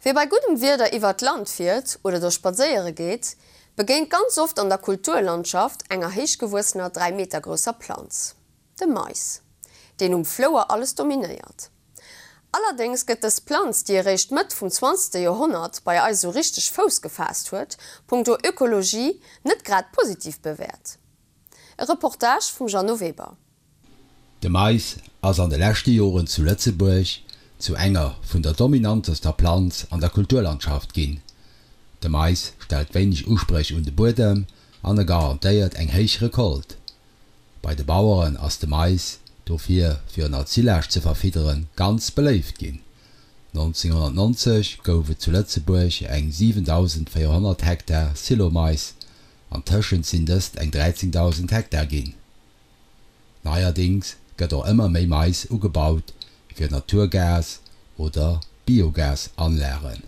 Wie bei guddem Wieder iwwert d'Land fiert oder do spadséiere geet, begéint ganz oft an der Kulturlandschaft enger héichgewuessener 3 Meter grousser Planz, dem Mais, deen um Flouer alles dominéiert. Allerdéngs gëtt dës Planz, déi eréischt Mëtt vum zwanzegste Joerhonnert bei eis esou richteg Fouss gefaasst huet, punkto Ökologie net grad positiv bewäert. E Reportage vum Jeannot Weber. De Mais ass an de leschte Joren zu Lëtzebuerg zu enger vun der dominantester Planz an der Kulturlandschaft ginn. De Mais stellt wéineg Uspréch un de Buedem an e garantéiert eng héich Recolte. Bei de Baueren ass de Mais dofir fir en als Silage ze verfidderen ganz beléift ginn. 1990 gouf et zu Lëtzebuerg eng 7.400 Hektar Silomais, an tëschent sinn dëst eng 13.000 Hektar ginn. Neierdings gëtt och ëmmer méi Mais ugebaut fir Naturgas oder Biogasanlagen.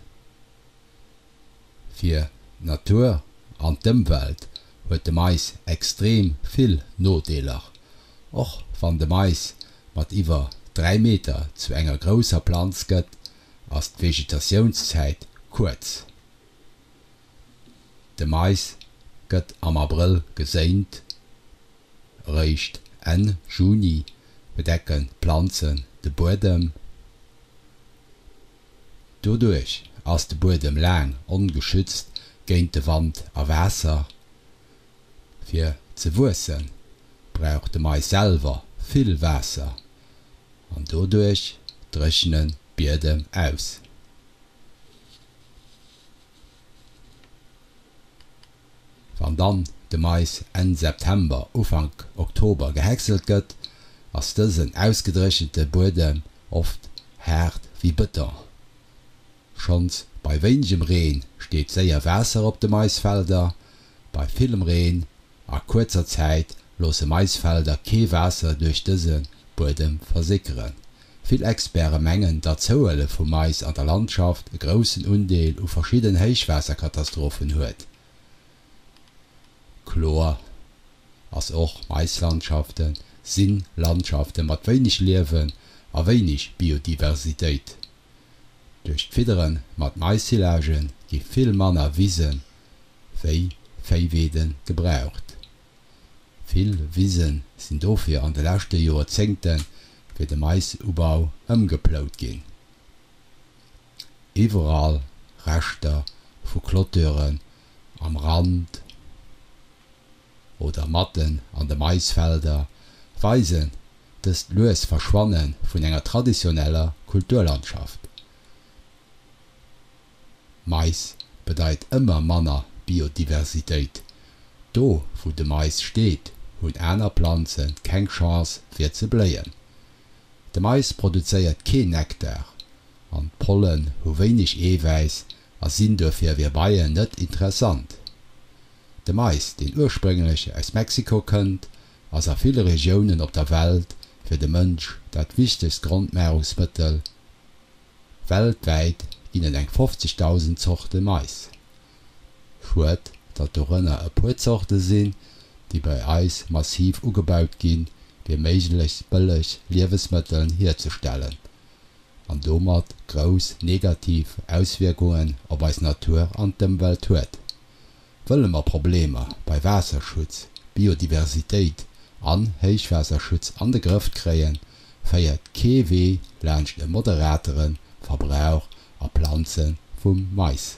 Fir d'Natur an d'Ëmwelt huet de Mais extrem vill Nodeeler. Och wann de Mais mat iwwer 3 Meter zu enger grousser Planz gëtt, ass d'Vegetatiounszäit kuerz. De Mais gëtt am Abrëll geséint, eréischt Enn Juni bedecken d'Planzen de Buedem. Doduerch ass de Buedem laang ongeschützt géint de Wand a Waasser. Fir ze wuesse brauch de Mais selwer vill Waasser an doduerch dréchnen d'Biedem aus. Wann dann de Mais Enn September, Ufank Oktober gehäckselt gëtt, ass dësen ausgedréchente Buedem oft haart wéi Bëton. Schonns bei wéinegem Reen steet séier Waasser op de Maisfelder, bei villem Reen A kuerzer Zäit loosse Maisfelder kee Waasser duerch dëse Buedem versickeren. Vill Experte mengen, datt d'Zouhuele vu Mais an der Landschaft e groussen Undeel u verschidden Héichwaasserkatastrophen huet. Kloer ass och, Maislandschafte si Landschafte mat wéineg Liewen a wéineg Biodiversitéit. Duerch d'Fiddere mat Maissilage gi vill manner Wisen wéi Véiweede gebraucht. Vill Wise sinn dofir an de leschte Joerzéngte fir de Maisubau ëmgeplout ginn. Iwwerall Reschter vu Clôturen am Rand oder matten an de Maisfelder weisen dëst lues Verschwanne vun enger traditioneller Kulturlandschaft. Mais bedeit ëmmer manner Biodiversitéit. Do wou de Mais steet, hunn aner Planze keng Chance fir ze bléien. De Mais produzéiert keen Nektar an d'Pollen hu wéineg Eewäiss a sinn duerfir fir Beien net interessant. De Mais, deen ursprénglech aus Mexiko kënnt, ass a ville Regiounen op der Welt fir de Mënsch dat wichtegst Grondnahrungsmëttel. Weltwäit ginn et eng 50.000 Zorte Mais. Schued, datt dorënner e puer Zorte sinn, déi bei eis massiv ugebaut ginn, fir méiglechst bëlleg Liewesmëtteln hierzestellen an domat grouss negativ Auswierkungen op eis Natur an d'Ëmwelt huet. Wëlle mer Problemer bei Waasserschutz, Biodiversitéit an Héichwaasserschutz an de Grëff kréien, féiert kee Wee laanscht e moderatere Verbrauch a Planze vum Mais.